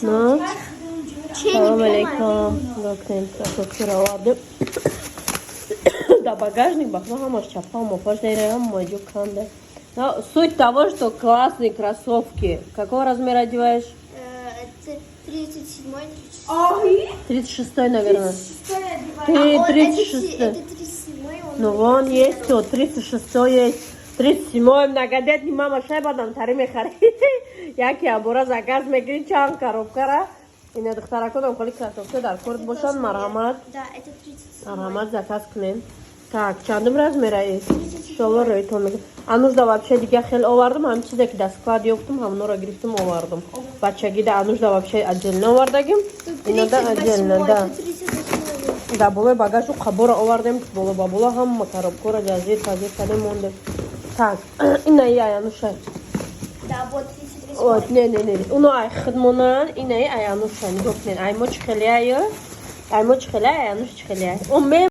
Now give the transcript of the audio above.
Ну, салом алейкум. Нигоҳ, кроссовкиро овардем. Да, багажник бахма ҳамаш чапа мопаш дайра, ҳама ҷо канда. Но суть того, что классные кроссовки. Какого размера одеваешь? Это 37-й, 36, наверное. Ты А он- 36. Это 37-й, он Ну вон есть все, 36 есть. 37 многодетный мама шайбадам тари мехари. Яки абора заказ мекунӣ чанд коробкара. Ина, духтараконам, холи кроссовка дар корд бошанд, марҳамат. Да, это 37. Марҳамат, заказ кунен. Так, чандум размера есть? Иншолло, рӯйтон мекунем. Анужда вообще дига хел овардам, ҳам чизе ки дар склад ёфтум, ҳамонро гирифтум, овардум. Бачагида анужда вообще отдельно овардагим. Тут Инада отдельно, 38, да. тут 38. Дар болои багажу қабора овардем, боло ба боло ҳама коробкора ҷазир фазир кардем, мондем. Так, инаи аянуша. Да, вот 38. Вот, не, не, не, уно ай хидмонан, инаи аянуша. Нигоҳ кунед, ай мо чӣ хеле ай, ай мо чӣ хеле, аянуш чӣ хеле ай. О, ме.